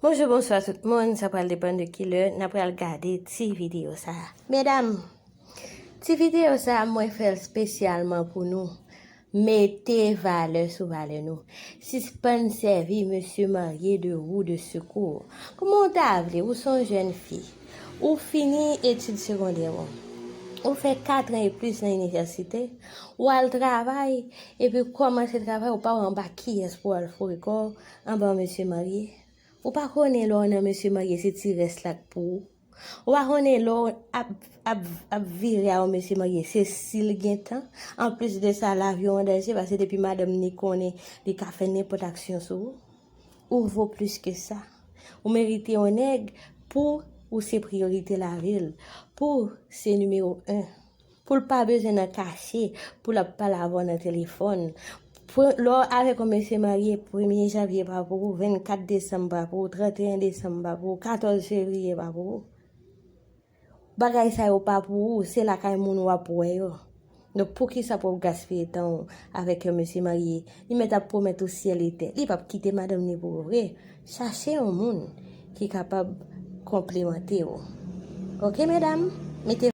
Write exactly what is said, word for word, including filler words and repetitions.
Bonjou, bonswa tout moun. Sa pral depann de ki lè n ap pral gade ti videyo sa a. Medam, ti videyo sa a, mwen fè l espesyalman pou nou. Mete valè sou valè nou. Sispann sèvi mesye marye de roue de secours. Kòman w ta vle, ou se yon jèn fi. Ou fini etid segondè w. Ou fè kat an e plis nan inivèsite. Ou al travay, epi w kòmanse travay, ou pa wè anba kiyès pou w al foure kò w, anba yon mesye marye. Ou pa konnen lè w nan mesye marye se ti rès la k pou ou. Ou pa konnen lè w ap, ap, ap vire a yon mesye marye se si l gen tan. Anplis de sa, lavi w an danje, paske depi madanm ni konnen, li ka fè nenpòt aksyon sou ou. Ou vo plis ke sa. Ou merite yon nèg pou ou se priyorite lavi l, pou se nimewo en. Pou l pa bezwen nan kache, pou l ap pale avè w nan telefòn. Pou, lè w avèk yon mesye marye, premye janvye pa pou ou, vennkat desanm pa pou ou, tranteyen desanm pa pou ou, katòz fevriye pa pou ou. Bagay sa yo pa pou ou, se lakay moun w ap wè yo. Donk, poukisa pou w gaspiye tan w avèk yon mesye marye? Li mèt ap pwomèt ou syèl e tè. Li p ap kite madanm ni pou ou vre. Chache yon moun ki kapab konplimante w. Oke, medam? Mete